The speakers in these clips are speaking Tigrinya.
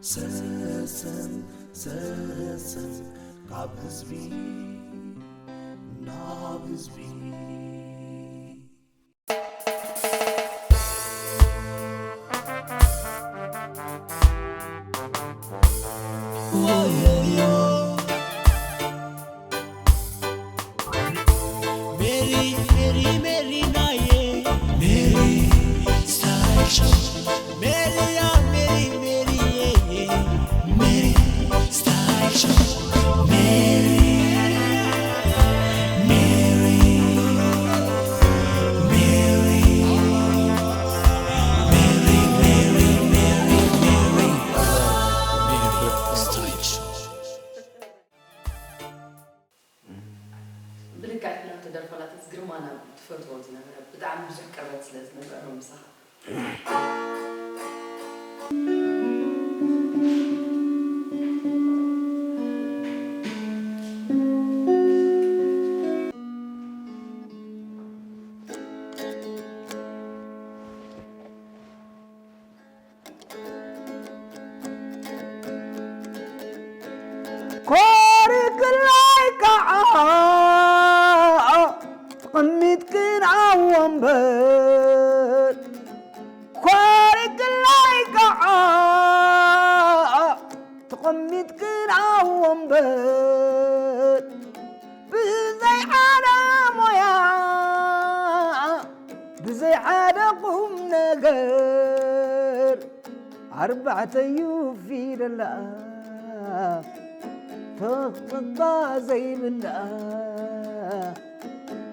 ሰሰን ሰሰን ካብ ህዝቢ ናብ ህዝቢ። Mary, Mary, Mary, naye. Mary, style show. Mary, yeah, Mary, Mary, yeah, yeah. Mary, style show. Mary, Mary, Mary, Mary, Mary, Mary, Mary. Style show. ብልክዕ እቲ ናቱ ደርፈታትስ ግርማ ናብ ትፈትዎ ዝነበረ ብጣዕሚ ብዙሕ ቅርበት ስለ ዝነበሮ ምሳኻ። ኮሪክላይ ከዓ ተቐሚጥክን ኣብ ወንበር፣ ኮሪክላይ ከዓ ተቐሚጥክን ኣብ ወንበር፣ ብዘይ ሓደ ሞያ ብዘይ ሓደ ቁም ነገር፣ ኣርባዕተዩ ፊደላ ተኽታ ዘይብላ፣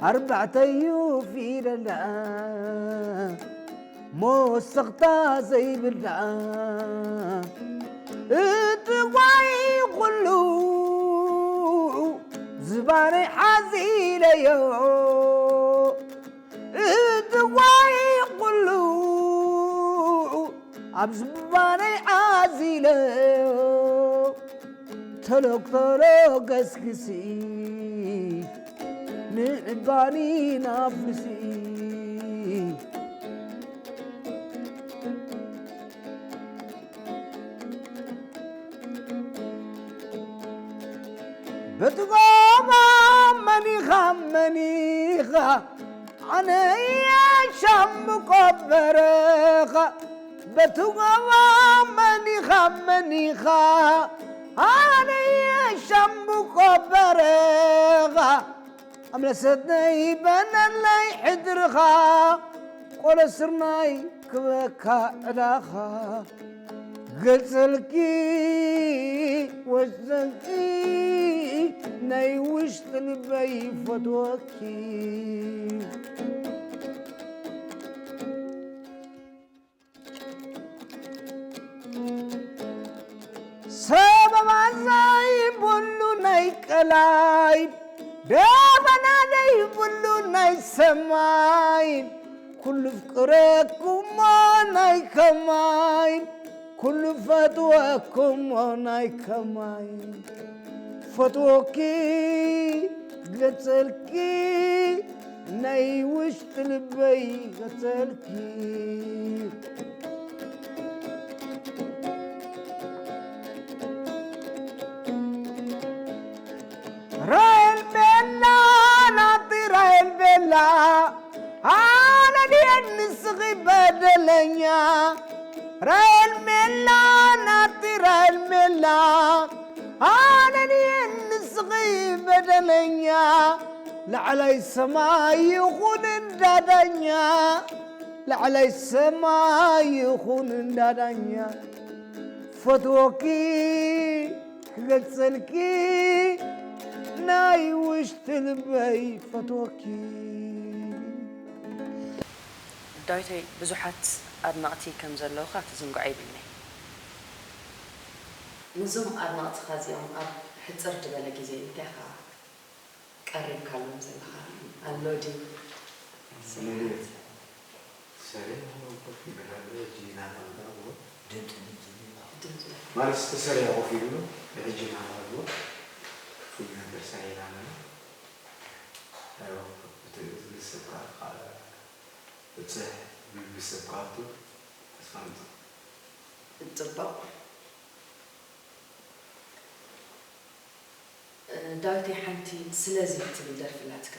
ኣርባዕተዩ ፊደላ መወሰኽታ ዘይብላ፣ እትዋይ ኩሉ ዝባነይ ሓዚለዮ፣ እትዋይ ኩሉ ኣብ ዝባነይ ዓዚለዮ። ተሎክ ተሎክ ገስግሲ ንዕባኒ ናፍሲ። በቲ ጎቦ መኒኻ መኒኻ ኣነ እየ ሻምብቆ በረኻ። በቲ ጎቦ መኒኻ መኒኻ ኣነ እየ ሻምብቆ በረኻ። ኣምለሰትነይ በነለይ ሕድርኻ፣ ቆሎ ስርናይ ክበካ ዕዳኻ። ገጸልኪ ወዘንኪ ናይ ውሽጢ ልበይ ፈትወኪ። ሰበባ ዘይብሉ ናይ ቀላይ፣ ደበና ዘይብሉ ናይ ሰማይ፣ ኩሉ ፍቅረኩሞ ናይ ከማይ፣ ኩሉ ፈትወኩሞ ናይ ከማይ። ፈትወኪ ገጸልኪ ናይ ውሽጢ ልበይ ገጸልኪ። ራሄል ቤላ ናቲ ራሄል ቤላ ኣነ ድየ ንስኺ በደለኛ። ራሄል ቤላ ናቲ ራሄል ቤላ ኣነ ድየ ንስኺ በደለኛ። ላዕላይ ሰማይ ይኹን እንዳዳኛ፣ ላዕላይ ሰማይ ይኹን እንዳዳኛ። ፈትወኪ ክገልጸልኪ ናይ ውሽጢ ልበይ ፈትወኪ። ዳዊተይ፣ ብዙሓት ኣድነቕቲ ከም ዘለውኻ ክትዝንግዖ የብልናይ። ነዞም ኣድነቕትኻ እዚኦም ኣብ ሕጽር ዝበለ ግዜ እንታይ ኢኻ ቀሪብካሎም ዘለኻ ኣሎ ድዩ? ስምዒት፣ ሰሪሕ ኮፍ ይብል ኣሎ፣ ሕጂ ኢና ንቕርቦ። ድምፂ፣ ድምፂ፣ ድምፂ። ማለት ተሰሪሑ ኮፍ ኢሉ ኣሎ፣ ሕጂ ኢና ንቕርቦ። ፍሉይ ነገር ሰሪሕና ኣለና። ያው፣ እቲ፣ እቲ ምስብካ፣ ብፅሕ፣ ምስብካ፣ ኣቱ፣ ተስፋ ምፅእ። ፅቡቕ። ዳዊተይ፣ ሓንቲ ስለዚ እትብል ደርፊ ኣላትካ።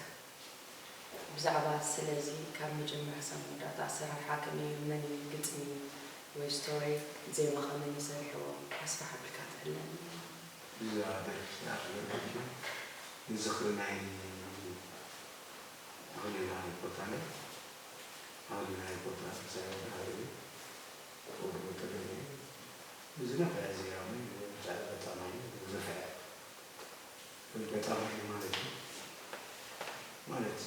ብዛዕባ ስለዚ ካብ መጀመርያ ክሳብ መወዳእታ ኣሰራርሓ ከመይ እዩ፣ መን እዩ ግጥሚ ወይ ስቶሪ፣ ዜማ ከመይ እዩ ሰሪሕዎ ኣስፍሕ ኣቢልካ ትሕብረኒ? እዛ ደርፊ እዚኣ ዝኽሪ ናይ ኣኽሊሉ ሃይለ ኮታለ፣ ኣኽሊሉ ሃይለ ኮታለ ሳይሆን ሃይለ ወዲ ወተደለ ዝነፍዐ ዜማ እዩ፣ ብጣዕሚ ዝነፍዐ ኣጋጣሚ እዩ ማለት እዩ። ማለት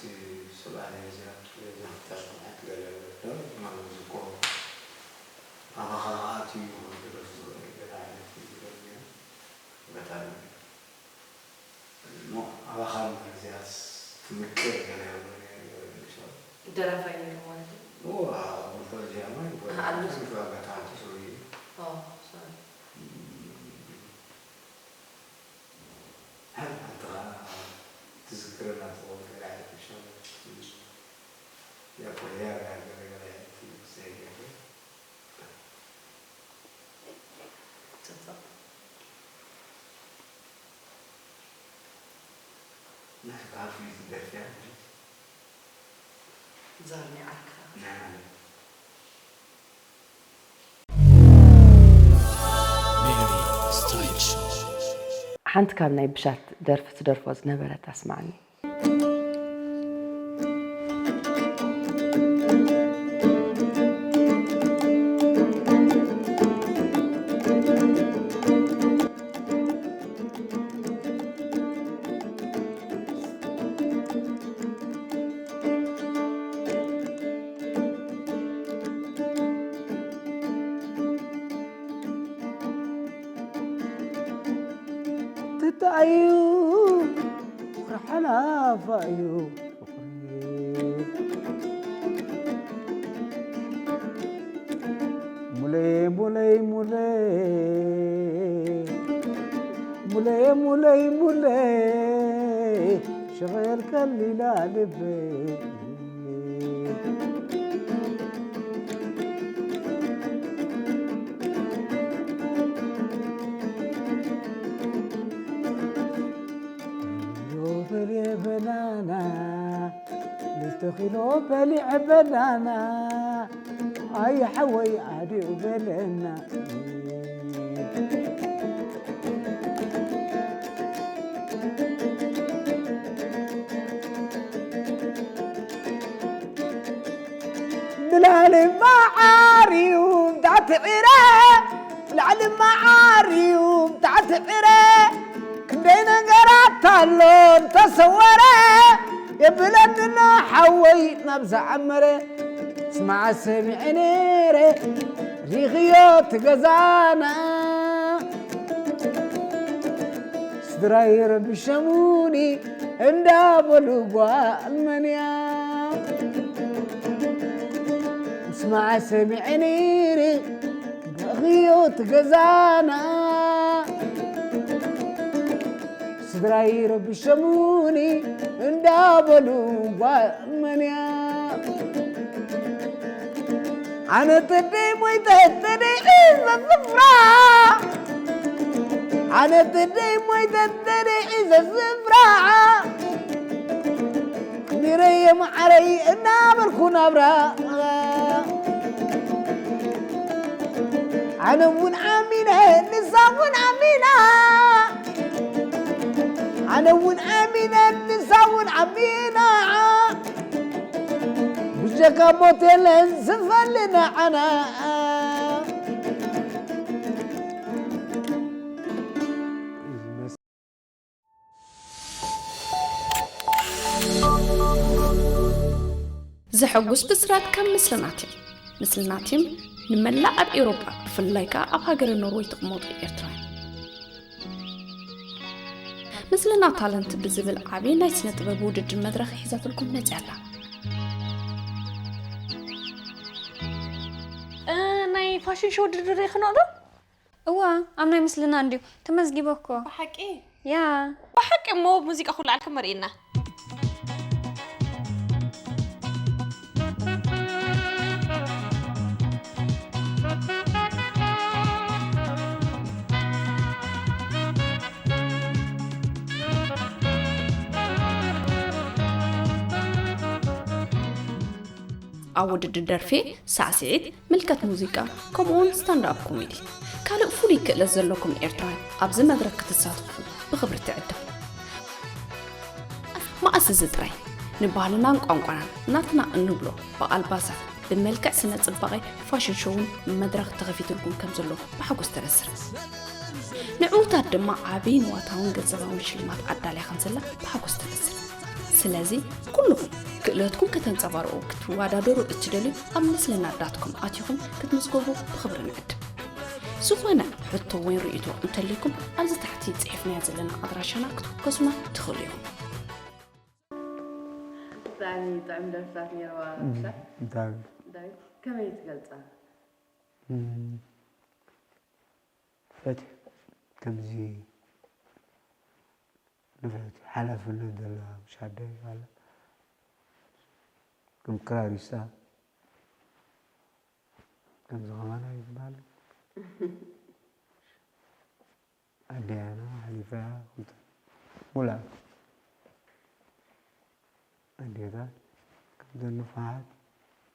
ሰብኣይ እዚኣ፣ እዚኣ ክታል መዓት ገለ ኣሎ፣ ማለት ዝኮ ኣባኻ ኣትዩ ይኾን ክደርፍ ዝኽእል ገለ ዓይነት እዩ ዝገርም እዩ። ኣጋጣሚ እሞ ኣባኻ እዚኣስ ትምቅር ገለ ኣሎ፣ ደራፋይ ነይሩ ማለት እዩ። እዎ፣ ኣብ ሞንፈር ዚያማ እዩ፣ ኣሃ፣ ኣሎ። ኣጋጣሚ ተሰውዩ። ኦ፣ ሶሪ። ሓንቲ ሓንቲ ኸዓ ትዝክረና ትኸውን ገለ ዓይነት ምሻ፣ ያቆያ ገለ ገለ ዓይነት ዘይገርም። ጽቡቕ። ናይ ብሃፊ ዝደፍያ ማለት ዛርኒ ዓርካ። ናይ ማለት ሓንቲ ካብ ናይ ብሻት ደርፊ ትደርፎ ዝነበረት ኣስማዓኒ። ትተኣዩ ፍቕሪ ሓላፋ እዩ ፍቕሪ። ሙለይ፣ ሙለይ፣ ሙለይ፣ ሙለይ፣ ሙለይ፣ ሙለይ፣ ሸቐል ከሊላ ልበይ። ኪሎ በልየ በናና፣ ክልተ ኪሎ በሊዐ በናና፣ ኣይ ሓወይ ኣድኡ በለና። ብላዕሊ መዓር እዩ ታሕቲ ዕረ፣ ብላዕሊ መዓር እዩ ታሕቲ ዕረ፣ ክንደይ ነገራት ኣሎ እንተሰወረ፣ የብለኒ ኣሎ ሓወይ ናብ ዝዓመረ። ስማዕ ሰሚዐ ነይረ ሪኽዮ እቲ ገዛና፣ ስድራይ ረቢሸሙኒ እንዳበሉ ጓል መን እያ? ስማዕ ሰሚዐ ነይረ ሪኽዮ እቲ ገዛና፣ ስድራይ ረቢሸሙኒ እንዳበሉ ጓል መን እያ? ኣነ ተደይ ሞይተ ተደይ ሒዘ ስፍራ፣ ኣነ ተደይ ሞይተ ተደይ ሒዘ ስፍራ፣ ኣኽቢረየ መዓረይ እናበልኩ ናብራ። ኣነ እውን ኣሚነ ንሳ እውን ኣሚና፣ ኣነ እውን ኣሚነ ንሳ እውን ኣሚና፣ ብጀካ ሞት የለን ዝፈሊ ንዓና። ዘሐጉስ ብስራት ካብ ምስልና ቲም። ምስልና ቲም ንመላእ ኣብ ኤውሮጳ፣ ብፍላይ ከኣ ኣብ ሃገረ ኖርወይ ትቕመጡ ኤርትራውያን። ምስልና ታለንት ብዝብል ዓቢ ናይ ስነ ጥበብ ውድድር መድረኽ ሒዛትልኩም መጺኣ ኣላ። እ፣ ናይ ፋሽን ሾው ውድድር ይኽንኦ ዶ? እዋ፣ ኣብ ናይ ምስልና እንድዩ ተመዝጊበ እኮ። ብሓቂ? ያ። ብሓቂ እሞ ሙዚቃ ኩሉ ዓልካ መርኢና። ኣብ ውድድር ደርፊ፣ ሳዕስዒት፣ ምልከት ሙዚቃ፣ ከምኡውን ስታንድ ኣፕ ኮሜዲ። ካልእ ፍሉይ ክእለት ዘለኩም ኤርትራውያን ኣብዚ መድረኽ ክትሳተፉ ብኽብሪ ትዕድም። መኣስ እዚ ጥራይ፣ ንባህልናን ቋንቋናን ናትና እንብሎ ብኣልባሳት፣ ብመልክዕ ስነ ጽባቐ፣ ፋሽን ሾውን መድረኽ ተኸፊትልኩም ከም ዘሎ ብሓጎስ ተበስር። ንዕዉታት ድማ ዓቢ ንዋታውን ገንዘባውን ሽልማት ኣዳልያ ከም ዘላ ብሓጎስ ተበስር። ስለዚ ኩልኹም ክእለትኩም ከተንጸባርቑ ክትወዳደሩ እትደልዩ ኣብ ምስልና ዳት ኮም ኣቲኹም ክትምዝገቡ ብኽብሪ ንዕድም። ዝኾነ ሕቶ ወይ ርእይቶ እንተልይኩም ኣብዚ ታሕቲ ጽሒፍናዮ ዘለና ኣድራሻና ክትውከሱና ትኽእሉ ኢኹም። ብጣዕሚ ጥዑም ደርፍታት ነይርዋ። እንታይ ዳዊት ከመይ ትገልፃ? ፈትሕ ከምዚ ንፍዕቲ ሓላፍነት ዘለዋ ምሽ ኣደ ኣላ ከም ክራሪስታ ከምዚ ከማና ይበሃል ኣደያና ሓሊፋ ኩልተ ሙላእ ኣዴታት ከምዘን ንፉዓት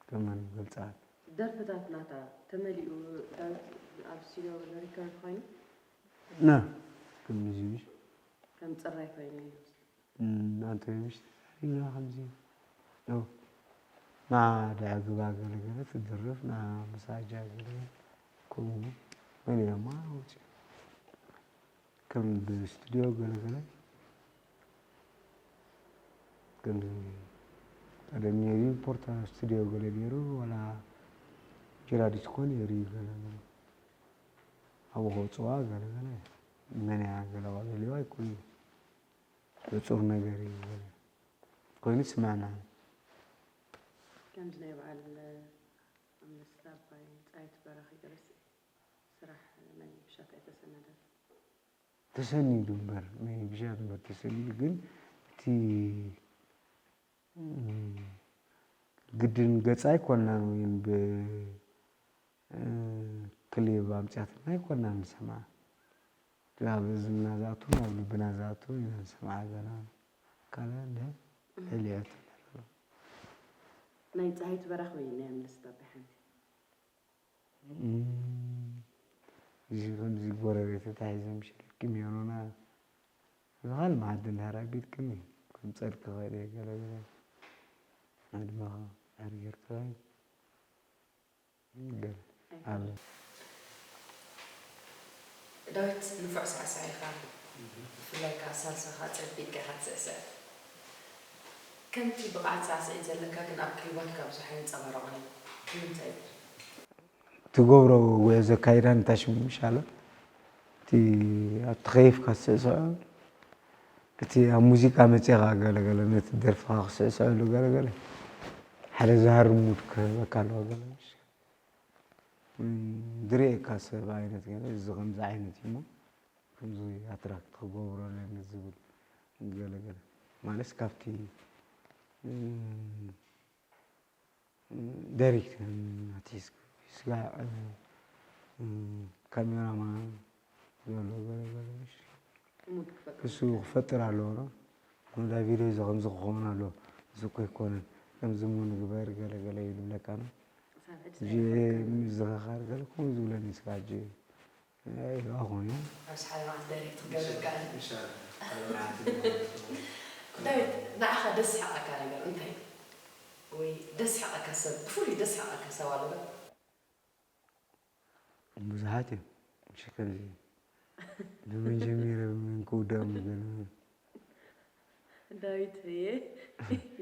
ከመን ይገልፃት ደርፍታት ናታ ተመሊኡ ዳዊት ኣብ ስቱዲዮ ሪከርድ ኮይኑ ና ከምዚ ምሽ ከም ፅራይ ኮይኑ እዩ። ኣንተ ምሽ ተዛሪብና ከምዚ ው ንዓ ድሕሪ ግባ ገለገለ ትድርፍ ንዓ መሳጃ ገለ ከምኡ መሊኦማ ውፅኡ ከም ብስቱድዮ ገለገለ ከም ቀደም ነይሩ ፖርታ ስቱድዮ ገለ ነይሩ ዋላ ጅራዲስ ኮ ነይሩ እዩ ገለገለ ኣብኡ ከውፅዋ ገለገለ መን እያ ገለ ዋላ ልዋ ኣይኮነ እዩ ሕፁር ነገር እዩ ገለ ኮይኑ ስምዕና ከምዚ ናይ በዓል ኣምለስታ ኣባይ ፀሃይቱ በራኺ ገለሲ ስራሕ ናይ ብሻት ኣይተሰነደን። ተሰኒዱ እምበር ናይ ብሻት እምበር ተሰኒዱ ግን እቲ ግድን ገፃ ኣይኮናን ወይም ብክሊብ ኣምፅኣትና ኣይኮናን ንሰምዓ ኣብ እዝንና ዝኣቱ ናብ ልብና ዝኣቱ ኢና ንሰምዓ ዘለና ካልእ እንደ ልዕሊኦት ናይ ፀሃይቱ በራኺ ወይ ናይ ኣምለስታ ኣባይ ሓንቲ እዚ ከምዚ ጎረቤት ተታሒዞም ሸልኪም ይሆኑና ዝኻል መዓዲ እንድሕር ኣቢልክኒ ከምፀልኪ ኸደ ገለገለ ዕድመኻ ሕር ጌርካ ገለ ኣለ ዳዊት ንፉዕ ሳዕሳዒ ኢኻ ብፍላይ ከዓ ሳልሳኻ ፀቢቕካ ኢኻ ትስዕስዕ ከምቲ ብቕዓት ሳዕስዒት ዘለካ ግን ኣብ ክሊባትካ ብዙሕ ኣይንፀባረቐን እዩ ንምንታይ እዩ ትገብሮ ጉዕዞ ኣካይዳ ንታሽሙ ይሻሎ እቲ ኣብቲ ከይፍካ ትስዕስዖ እቲ ኣብ ሙዚቃ መፂኻ ገለገለ ነቲ ደርፍኻ ክስዕስዐሉ ገለገለ ሓደ ዝሃርም ሙድ ክህበካ ኣለዎ ገለ ድርእየካ ሰብ ዓይነት ገለ እዚ ከምዚ ዓይነት እዩሞ ከምዚ ኣትራክት ክገብሮ ኣለኒ ዝብል ገለገለ ማለት ካብቲ ዳይሬክት ናቲ ስጋዕ ካሜራማን ዘሎ ገለገለ ሙድ ክፈጥር እሱ ክፈጥር ኣለዎ ዳ ቪድዮ እዚ ከምዚ ክኸውን ኣለዎ እዚ እኮ ኣይኮነን ከምዚ ሞ ንግበር ገለገለ እዩ ዝብለካ ነው ሳብ ሕጂ እዚ ምዝኽኻር ገለ ከምኡ ዝብለኒ ስጋዕ ይረኣ ኮይኑ ኣብዚ ሓደ መዓልቲ ዳይሬክት ክገብረካ እየ። ዳዊት ንዓኻ ደስሓቐካ ነገር እንታይ እዩ? ወይ ደስሓቐካ ሰብ ብፍሉይ ደስሓቐካ ሰብ ኣሎ ዶ? ብዙሓት እዮም ምሽ ከምዚ ብመን ጀሚረ ብመን ክውደኦም ገለ ዳዊት የ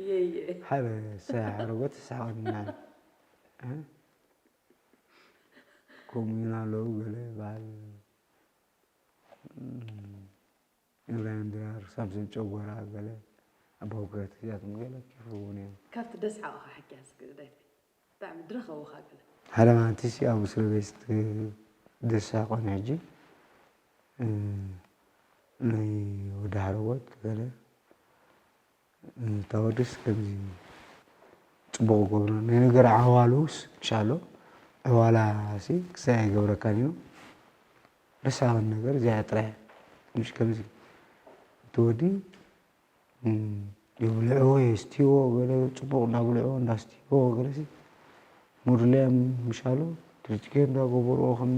የየ ሓደ ሰሓረጎት ተሳሓቐኒ ንዓይ ከምኡ ኢና ኣለዉ ገለ በዓል እብራሂም ድራር ሳምሶን ጨጎራ ገለ ኣባውከት እዚኣቶም ገለ ኪፍርውን እዮም ካብቲ ደስሓቕኻ ሕክያ ስግዳይ ብጣዕሚ ድረኸውኻ ገለ ሓደ ማንቲስ ኣብ እስረቤት ደስሓቆን ሕጂ ናይ ወዲ ሓረጎት ገለ ታወድስ ከምዚ ፅቡቕ ገብሮ ናይ ነገር ዓዋሉስ እንሻሎ ዕዋላ ሲ ክሳይ ኣይገብረካን እዩ ደሳውን ነገር እዚኣ ጥራይ ምሽ ከምዚ እቲ ወዲ ይብልዕዎ የስትይዎ ገለ ፅቡቕ እንዳብልዕዎ እንዳስትይዎ ገለ ሲ ሙድለያ ምሻሉ ትሪትኬር እንዳገበርዎ ከም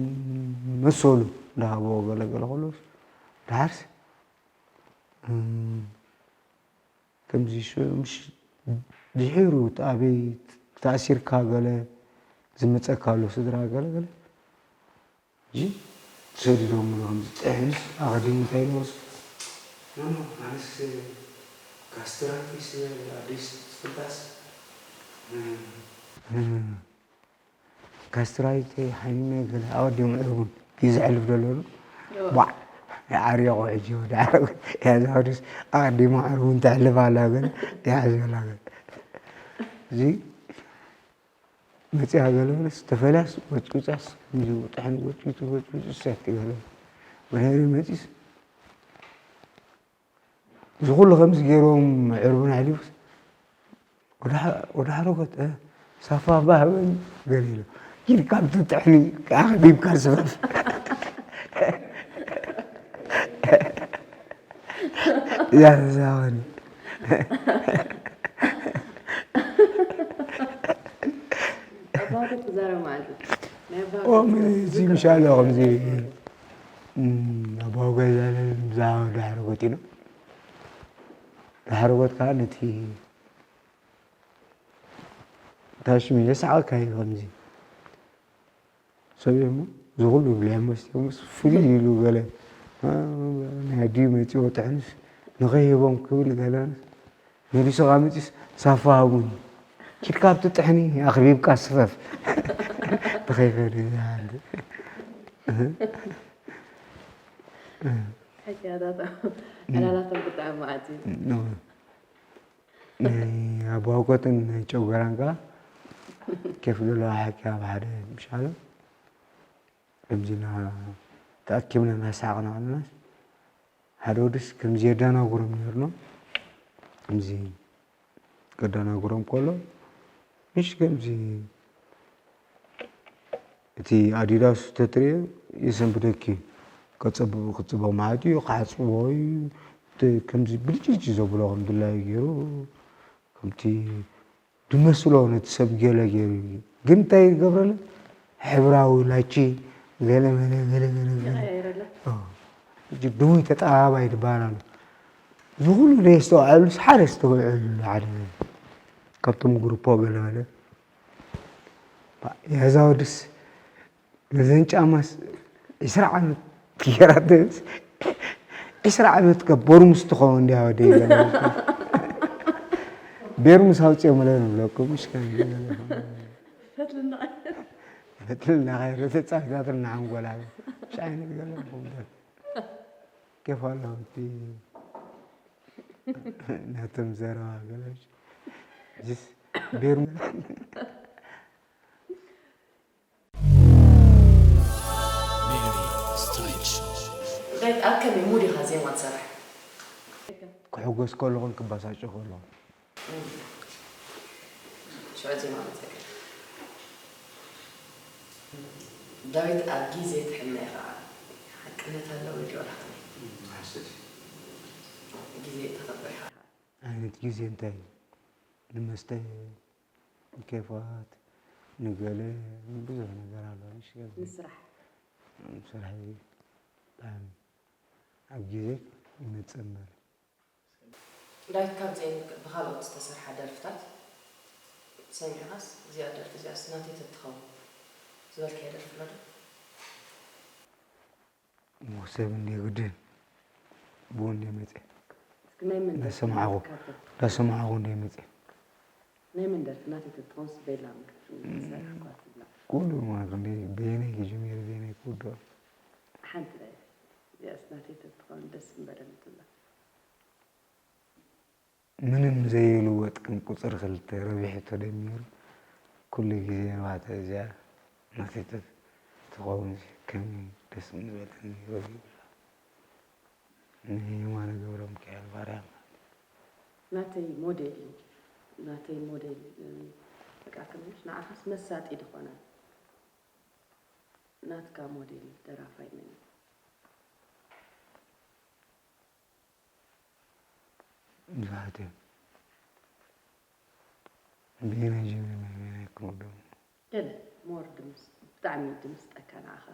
መሰሉ እንዳሃብዎ ገለ ገለ ከሎስ፣ ደሓርስ፣ እም፣ ከምዚ ሽ-፣ ምሽ-፣ ድሒሩ ኣበይ ተኣሲርካ ገለ ዝመጸካ ኣሎ ስድራ ገለ ገለ። ሕጂ ሰዲዶምሉ ከምዚ ጥሕንስ ኣቐዲሙ እንታይ ኢልዎስ? ኖ፣ ኖ፣ ኣነስ ጋስትራይቲስ ኣዲስ ትፍዳስ። እ፣ እ፣ ጋስትራይት ሓሚመ ገለ ኣቐዲሙ ዕርቡን እዩ ዘሕልፍ ዘሎ። ዮ። ቧዕ፣ ይዓርየቑ ሕጂ ወደ ዓረብ። ያዛ ወደስ ኣቐዲሙ ዕርቡን ተሕልፍ ኣላ ገለ፣ ይሓዝ ኣላ ገለ። እዚ መጺኣ ገለ በለስ፣ ተፈልያስ፣ ወጭውጫስ፣ ከምዚ ጥሕን ወጭውጭ፣ ወጭውጭ፣ ሰት ገለ። ወደ መጺስ፣ እዚ ኩሉ ከምዚ ገይሮም ዕርቡን ኣሕሊፉስ፣ ወደ ሓ-፣ ወደ ሓረጎት፣ እ፣ ሳፋ ባህበን ገለ ኢሉ። ኪድ ካብ ትጥሕኒ፣ ኣኽቢብካ ስፈፍ። ያዛወኒ። ኣባቱ ትዛረብ ማለት እዩ። ናይ ኣባቱ ኦም፣ እዚ ምሻሎ ከምዚ፣ እም፣ ኣባው ገዛለ ብዛዕባ ዳሕረጎት ኢሉ። ዳሕረጎት ከዓ ነቲ ታሽሚ የስዓካ እዩ ከምዚ። ሰብ እሞ ዝኹሉ ይብልያ መስትዮምስ ፍሉይ ኢሉ ገለ፣ አ፣ ናይ ኣዲኡ መፂኦ ጥሕንስ ንኸይህቦም ክብል ገለ መሊሱ ኻምፂስ ሳፋ ሃቡኒ። ኪድካ ኣብቲ ጥሕኒ ኣኽቢብካ ስፈፍ። ተኸይፈ ሓንቲ። ሕክያታቶም ዕላላቶም ብጣዕሚ መዓት እዩ። ኖ። ናይ ኣባውኮትን ናይ ጨጎራን ከኣ ኬፍ ዘለዎ ሓቂ ኣብ ሓደ ምሻሎ ከምዚ ኢና ተኣኪብና እናሰሓቕና ከለናስ ሓደ ወድስ ከምዚ የዳናጉሮም ነይሩ ነው። ከምዚ ከዳናጉሮም ከሎ ምሽ ከምዚ እቲ ኣዲዳስ ተትሪኦ የሰንብደኪ። ከጸብብ ክጽበ ማለት እዩ፣ ክሓጽቦ እዩ። እቲ ከምዚ ብልጭልጭ ዘብሎ ከም ድላዩ ገይሩ፣ ከምቲ ድመስሎ ነቲ ሰብ ገለ ገይሩ እዩ። ግን እንታይ ይገብረለን? ሕብራዊ ላቺ ገለ መለ ገለ ገለ ገለ። ይቐያይረለን። ኦ፣ ሕጂ ድውይ ተጠባባይ ትበሃል ኣሎ። እዚ ኩሉ ዘየስተውዓሉስ ሓደ ዝተውዕሉ ሓደ ካብቶም ግሩፖ ገለ መለ። ያዛ ወድስ ነዘን ጫማስ ዒስራ ዓመት ገይራተስ፣ ዒስራ ዓመት ከ በርሙስ ትኸውን እንዲያ ወደይ ገለ። ቤርሙስ ኣውፅኦምለ ንብለኩም፣ ምሽ ከም ፈትልና። ፈትልና ኸይረ ተጻፊታትና ሓንጎላ። ምሽ ዓይነት ገለ ንኹም ደ። ኬፍ ኣለዎ እቲ ናቶም ዘረባ ገለ። ጅስ ቤርሙስ። ሜሪ ስትራይት ሾው። ዳዊት፣ ኣብ ከመይ ሙድ ኢኻ ዜማ ትሰርሕ? ክሕጎስ ከለኹን ክበሳጭ ከለኹን። እም። ሽዑ ዜማ መጸካ። ዳዊት፣ ኣብ ግዜ ትሕመ ኢኻ። ሓቅነት ኣለዎ ድዩ ወላ ከመይ? እም፣ ሓሰት። ግዜ ተኸብር ኢኻ። ዓይነት ግዜ እንታይ እዩ? ንመስተ፣ ንኬፋት፣ ንገለ፣ ብዙሕ ነገር ኣሎ። ንሽ ገለ ንስራሕ። ስራሕ እዩ። ብጣዕሚ ኣብ ግዜ ይመጽእ እምበር። ዳዊት፣ ካብዘን ብኻልኦት ዝተሰርሓ ደርፍታት ሰሚዕኻስ፣ እዚኣ ደርፊ እዚኣስ ናተይ ተትኸውን ዝበልካያ ደርፊ ኣሎ ዶ? እሞ ሰብ እንድየ ግድን ብኡ እንድየ መፅየ። እስኪ ናይ መን ደርፊ እንዳሰማዕኹ፣ ናተይ ካብተን? እንዳሰማዕኹ እንድየ መፅየ። ናይ መን ደርፊ ናተይ ተትኾንስ ቤላ ምክትል እም፣ ዝሰርሕኳ ትብላ? ኩሉ ማለት እንደ በየነይ ክጅምር በየነይ ክውድኦ። ሓንቲ ናይ እዚኣስ ናተይ ተትኾን ደስ ምበለኒ ትብላ? ምንም ዘይልወጥ ከም ቁፅሪ ክልተ ረቢሑ ተደሚሩ ኩሉ ግዜ ንባዕታ እዚኣ ናተይ ተትኸውን ከመይ ደስ ምበለኒ ረቢኡ። ንየማነ ገብረሚካኤል ባርያ ማለት እዩ። ናተይ ሞዴል እዩ። ናተይ ሞዴል፣ እ፣ በቃ፣ ከመይ ንዓኻስ መሳጢ ድኾነ። ናትካ ሞዴል ደራፋይ መን እዩ? ብዙሓት እዮም። ብየናይ ጀሚርና በየናይ ክንወዶም? ገለ ሞር ድምስ ብጣዕሚ ድምስጠካ ንዓኻ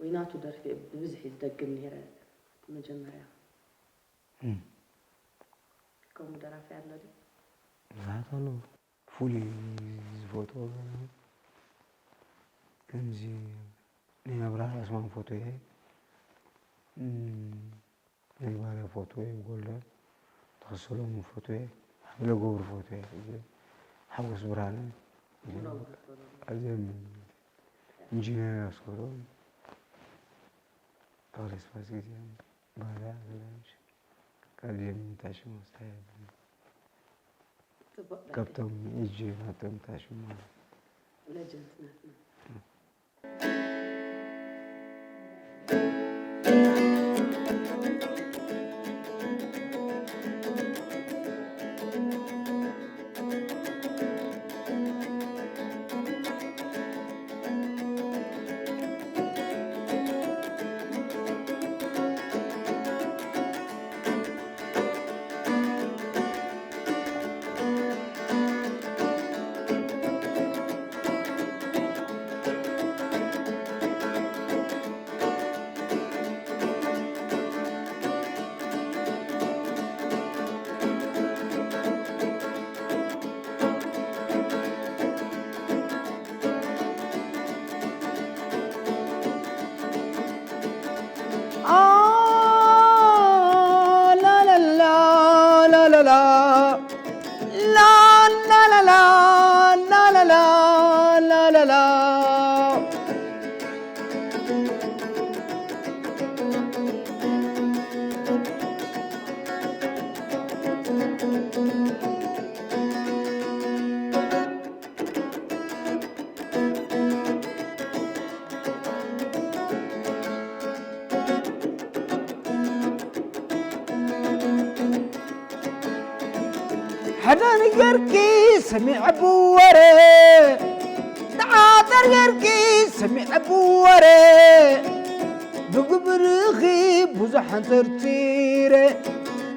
ወይ ናቱ ደርፊ ብብዝሒ ዝደግም ነይረ መጀመርያ። እም። ከምኡ ደራፊ ኣሎ ድዩ? ብዙሓት ኣለዉ። ፍሉይ ዝፈትዎ ገለ ከምዚ ናይ ኣብርሃ ዑስማን ፈትየ፣ እም፣ ናይ ባርያ ፈትየ፣ ጎልደን ተኸሰሎም ፈትየ፣ ሃይለ ገብሩ ፈትየ፣ እዚ ሓጎስ ብርሃነ፣ ሙሉ ኣዚኦም ኢንጂነር ኣስኮሎም፣ ተኽለ ስብሐት ግዜ፣ ባርያ፣ ገለ ካልእም እንታይ ሽሙ፣ እንታይ ይብል? ጽቡቕ ደርፊ። ካብቶም ሕጂ ናቶም እንታይ ሽሙ? ሌጀንድስ ናትና። ሕደር ጌርኪ ሰሚዐ ብወረ፣ ተዓጠር ጌርኪ ሰሚዐ ብወረ፣ ብግብርኺ ብዙሕ ኣንተርቲረ፣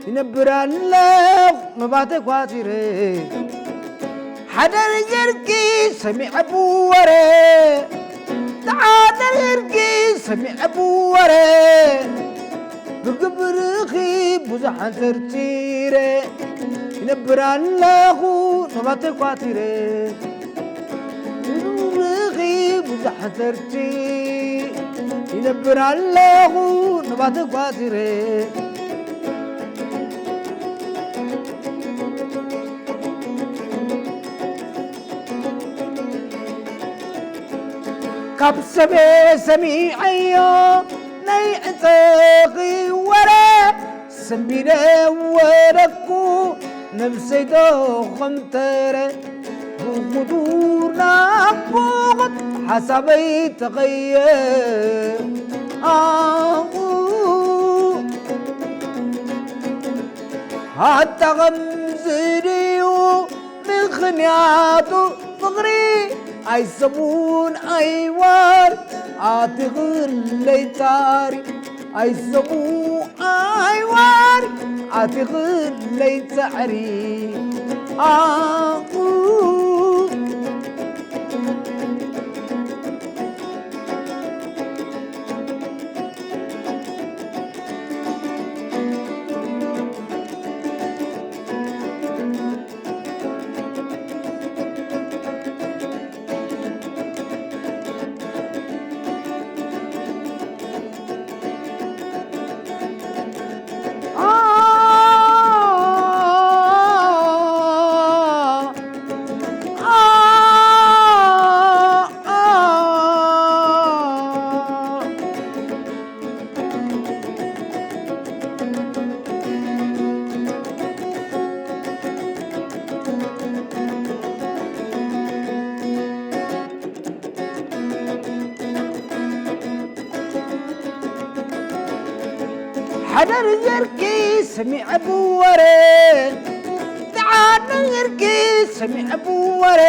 ይነብር ኣለኹ ነባተይ ኳቲረ። ሓደር ጌርኪ ሰሚዐ ብወረ፣ ተዓጠር ጌርኪ ሰሚዐ ብወረ፣ ብግብርኺ ብዙሕ ኣንተርቲረ፣ ይነብር ኣለኹ ነባተይ ኳቲረ። ብግብርኺ ብዙሕ ኣንተርቲ፣ ይነብር ኣለኹ ነባተይ ኳቲረ። ካብ ሰበ ሰሚዐዮ ናይ ዕንጸኺ ወረ፣ ሰንቢደ ወረኩ ነብሰይ ዶ ኸምተረ፣ ብቑዱር ናብ ብቑድ ሓሳበይ ተቐየ። ኣቑ ኣታ ኸምዚ ድዩ ምኽንያቱ ፍቕሪ ኣይሰቡን ኣይዋር ኣቲኽለይ ጻሪ ኣይሰቡ ኣይዋር ኣቲኽለይ ጻዕሪ ኣቑ ሓደር ጌርኪ ሰሚዐ ብወረ ተዓደር ጌርኪ ሰሚዐ ብወረ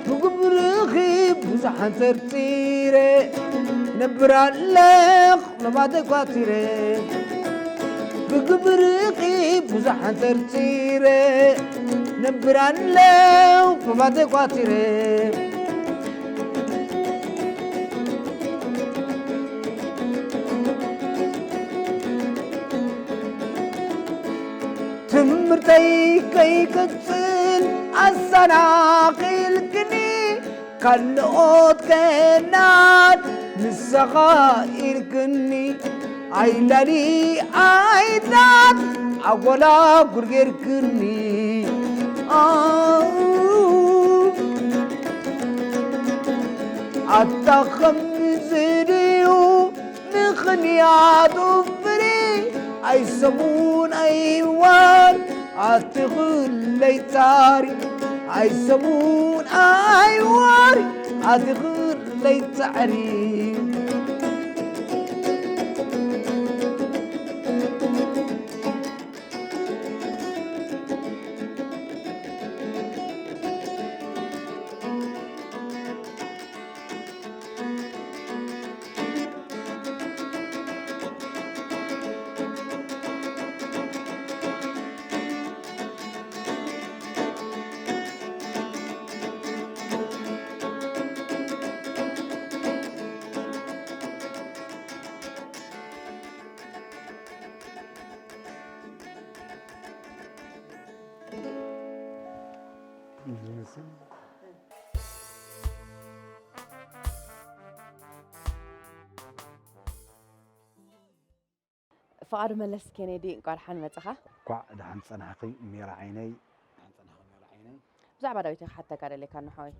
ብግብርኺ ብዙሓን ተርቲረ ነብር ኣለኹ ነባተይ ኳቲረ ብግብርኺ ብዙሓን ተርቲረ ነብራለው ክፋተይ ቋጺረ። ትምህርተይ ከይቅጽል ኣሰናኺልክኒ፣ ካልኦት ከናት ንስኻ ኢልክኒ። ኣይላሊ ኣይታት ኣጎላጉል ጌርክኒ። ኣው፣ ኣታ ከምዚ ድዩ ምኽንያቱ ፍሪ? ኣይሰሙን ኣይዋር ኣትኽለይ ጻሪ፣ ኣይሰሙን ኣይዋር ኣትኽለይ ጻዕሪ። ፍቓዱ መለስ ኬኔዲ፣ እንቋዕ ደሓን መጻኻ። እንቋዕ ደሓን ጸናሕኺ ሜራ ዓይነይ። ደሓን ጸናሕኺ ሜራ ዓይነይ። ብዛዕባ ዳዊት እየ ክሓተካ ደልየካ፣ ሓወይ።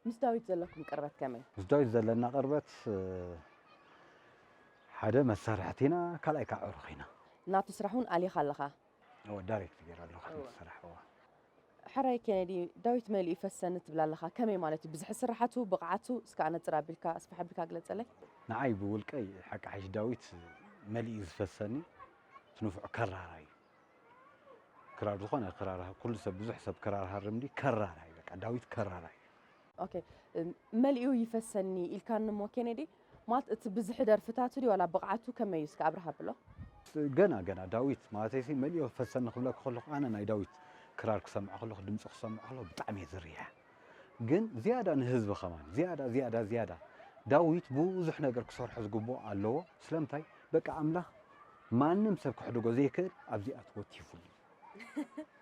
ምስ ዳዊት ዘለኩም ቅርበት ከመይ እዩ? ምስ ዳዊት ዘለና ቅርበት፣ እ፣ ሓደ መሳርሕቲ ኢና፣ ካልኣይ ከዓ ዕሩኽ ኢና። ናቱ ስራሕ እውን ኣሊኻ ኣለኻ? እወ፣ ዳይሬክት ገይረ ኣለኹ፣ እወ። ስራሕ፣ እወ። ሕራይ ኬኔዲ፣ ዳዊት መሊኡ ይፈሰኒ ትብል ኣለኻ። ከመይ ማለት እዩ? ብዝሒ ስራሓቱ፣ ብቕዓቱ፣ እስከ ኣነጽር ኣቢልካ፣ ኣስፍሕ ኣቢልካ ግለጸለይ። ንዓይ ብውልቀይ፣ ሓቂ ሓይሽ ዳዊት መሊኡ ዝፈሰኒ፣ እቲ ንፉዕ ከራራይ እዩ። ክራር ዝኾነ ክራር፣ ኩሉ ሰብ፣ ብዙሕ ሰብ ክራር ሃርም ድዩ? ከራራይ፣ በቃ፣ ዳዊት ከራራይ እዩ። ኦኬ፣ እም፣ መሊኡ ይፈሰኒ ኢልካኒ እሞ ኬኔዲ፣ ማለት እቲ ብዝሒ ደርፍታቱ ድዩ ዋላ ብቕዓቱ ከመይ እዩ? እስከ ኣብርህ ኣብሎ። ገና፣ ገና ዳዊት ማለተይሲ መሊኡ ፈሰኒ ክብለካ ከለኹ ኣነ ናይ ዳዊት ክራር ክሰምዕ ከለኹ፣ ድምፂ ክሰምዕ ከለኹ ብጣዕሚ እየ ዝርያ። ግን ዝያዳ ንህዝቢ ከማን፣ ዝያዳ፣ ዝያዳ፣ ዝያዳ ዳዊት ብዙሕ ነገር ክሰርሖ ዝግብኦ ኣለዎ። ስለምንታይ? በቃ ኣምላኽ ማንም ሰብ ክሕድጎ ዘይክእል ኣብዚኣ ወቲፉ እዩ።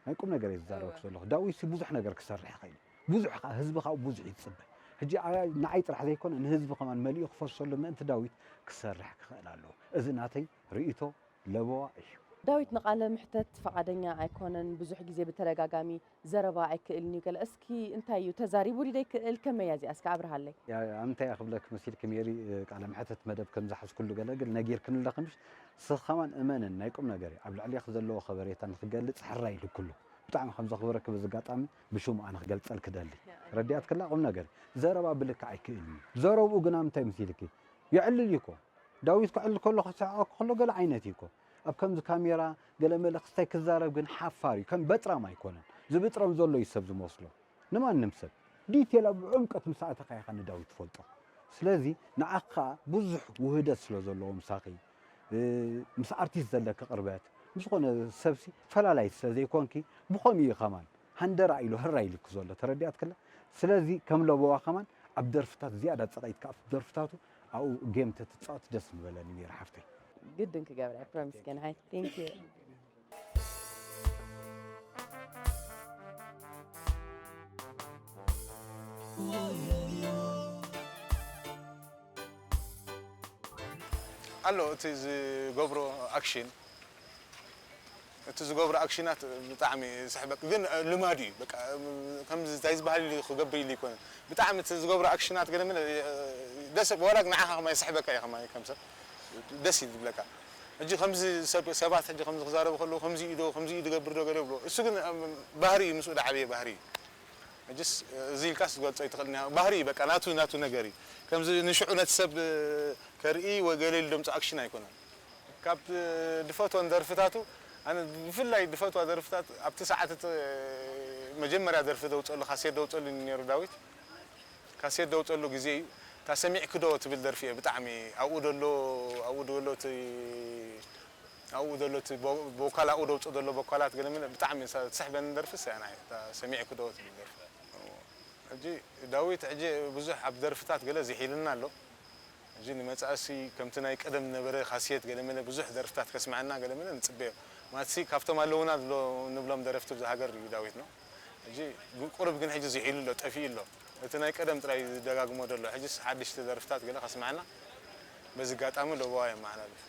ናይ ቁም ነገር እየ ዝዛረበክ ዘለኹ። ዳዊት ሲ ብዙሕ ነገር ክሰርሕ ይኽእል እዩ። ብዙሕ ከኣ፣ ህዝቢ ካብኡ ብዙሕ ይጽበ። ሕጂ ኣያ-፣ ንዓይ ጥራሕ ዘይኮነ፣ ንህዝቢ ከማን መሊኡ ክፈሰሉ ምእንቲ ዳዊት ክሰርሕ ክኽእል ኣለዎ። እዚ ናተይ ርእይቶ ለበዋ እዩ። ዳዊት ንቃለ ምሕተት ፈቓደኛ ኣይኮነን። ብዙሕ ግዜ ብተደጋጋሚ ዘረባ ኣይክእልን እዩ ገለ። እስኪ እንታይ እዩ ተዛሪቡ ድዩ ዘይክእል? ከመይ እያ እዚኣ? እስኪ ኣብርሃለይ። ያ፣ ያ፣ እንታይ እያ ክብለክ መሲልኪ ሜሪ፣ ቃለ መሕተት መደብ ከም ዝሓዝኩሉ ገለ ግን ነጊርክኒ ኣለኺ ምሽ? ንስኺ ከማን እመንን ናይ ቁም ነገር እዩ። ኣብ ልዕሌኺ ዘለዎ ከበሬታ ንክገልጽ ሕራይ ኢሉ ኩሉ። ብጣዕሚ ከም ዘኽብረኪ በዚ ኣጋጣሚ ብሽሙ ኣነ ክገልጸልኪ ደሊ። ያ፣ ረዲኣትክላ ቁም ነገር እዩ። ዘረባ ብልክዕ ኣይክእልን እዩ። ዘረብኡ ግና ምንታይ መሲልኪ? የዕልል እዩ እኮ። ዳዊት ክዕል ከሎ ክስሕቐኪ ከሎ ገለ ዓይነት እዩ እኮ። ኣብ ከምዚ ካሜራ ገለ መለ ክስታይ ክዛረብ ግን ሓፋር እዩ። ከም በጥራም ኣይኮነን። ዝብጥረም ዘሎ እዩ ሰብ ዝመስሎ። ንማንም ሰብ ዲቴል ኣብ ዕምቀት ምስ ኣተኻ ኢኻ ንዳዊት ትፈልጦ። ስለዚ ንዓኻ ብዙሕ ውህደት ስለ ዘለዎ ምሳኺ፣ እ፣ ምስ ኣርቲስት ዘለኪ ቅርበት፣ ምስ ዝኾነ ሰብሲ ፈላላይት ስለ ዘይኮንኪ፣ ብኸምኡ እዩ ከማን ሃንደራ ኢሉ ህራ ኢሉኪ ዘሎ። ተረዲኣትክላ? ስለዚ ከም ለበዋ ከማን ኣብ ደርፍታት ዝያዳ ጸቐይትካ ኣብ ደርፍታቱ ኣብኡ ጌም ተትጻወት ደስ ምበለኒ ነይሩ ሓፍተይ። ግድን ክገብር እየ፣ ፕሮሚስ ገንሓይ። Thank you። ኣሎ እቲ ዝገብሮ ኣክሽን፣ እቲ ዝገብሮ ኣክሽናት ብጣዕሚ ዝስሕበክ፣ ግን ልማዱ እዩ። በቃ ከምዚ እንታይ ዝበሃል ኢሉ ክገብር ኢሉ ኣይኮነን። ብጣዕሚ እቲ ዝገብሮ ኣክሽናት ገለ መለ ደስ፣ ዋላ ንዓኻ ከማይ ይስሕበካ እዩ፣ ከማይ ከም ሰብ ደስ እዩ ዝብለካ። ሕጂ ከምዚ ሰብ፣ ሰባት ሕጂ ከምዚ ክዛረቡ ከለዉ ከምዚ እዩ ዶ፣ ከምዚ እዩ ዝገብር ዶ ገለ ይብሎ። እሱ ግን ባህሪ እዩ፣ ምስኡ ዝዓበየ ባህሪ እዩ። ሕጅስ እዚ ኢልካስ ክትገልጾ ኣይትኽእልን ኢኻ። ባህሪ እዩ በቃ፣ ናቱ፣ ናቱ ነገር እዩ። ከምዚ ንሽዑ ነቲ ሰብ ከርኢ ወይ ገለ ኢሉ ደምጾ ኣክሽን ኣይኮነን። ካብ ድፈትወን ደርፍታቱ፣ ኣነ ብፍላይ ድፈትዋ ደርፍታት፣ ኣብቲ ሰዓት እቲ መጀመርያ ደርፊ ደውጸሉ፣ ካሴት ደውጸሉ እዩ ነይሩ ዳዊት። ካሴት ደውጸሉ ግዜ እዩ። እታ ሰሚዕኪ ዶ ትብል ደርፊ እየ ብጣዕሚ፣ ኣብኡ ደሎ፣ ኣብኡ ደሎ እቲ ኣብኡ ዘሎ እቲ ቦ- ቦካል ኣብኡ ደውፅእ ዘሎ ቦካላት ገለ መለ ብጣዕሚ እሳ ትስሕበኒ ደርፊ እሳ እያ ናይ እታ ሰሚዕኩ ዶ ትብል ደርፊ። ሕጂ ዳዊት ሕጂ ብዙሕ ኣብ ደርፍታት ገለ ዝሒልና ኣሎ። ሕጂ ንመጻእሲ ከምቲ ናይ ቀደም ነበረ ካሴት ገለ መለ ብዙሕ ደርፍታት ከስምዓና ገለ መለ ንጽበዮ። ማለትሲ ካብቶም ኣለውና ዝብሎ- ንብሎም ደረፍቲ ብዛ ሃገር እዩ ዳዊት ነው። ሕጂ ቁሩብ ግን ሕጂ ዝሒሉ ኣሎ፣ ጠፊኡ ኣሎ። እቲ ናይ ቀደም ጥራይ ዝደጋግሞ ዘሎ። ሕጂስ ሓደሽቲ ደርፍታት ገለ ከስምዓና በዚ ኣጋጣሚ ለበዋ የመሓላልፍ።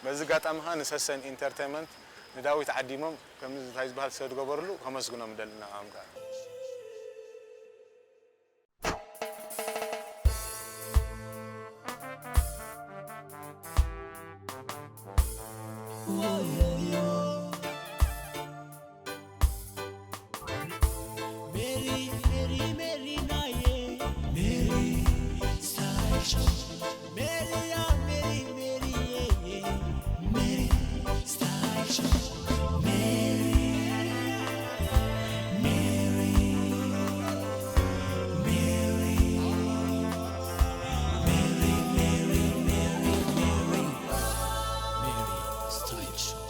በዚ ኣጋጣሚ ኸኣ ንሰሰን ኢንተርቴይንመንት ንዳዊት ዓዲሞም ከምዚ እንታይ ዝበሃል ሰብ ዝገበርሉ ከመስግኖም እደሊ ንዕኦም ከኣ። Mary, Mary, Mary, naye. Mary, style show. Mary, yeah, Mary, Mary, yeah, yeah. Mary, style show. Mary, Mary, Mary, Mary, Mary, Mary, Mary, style show.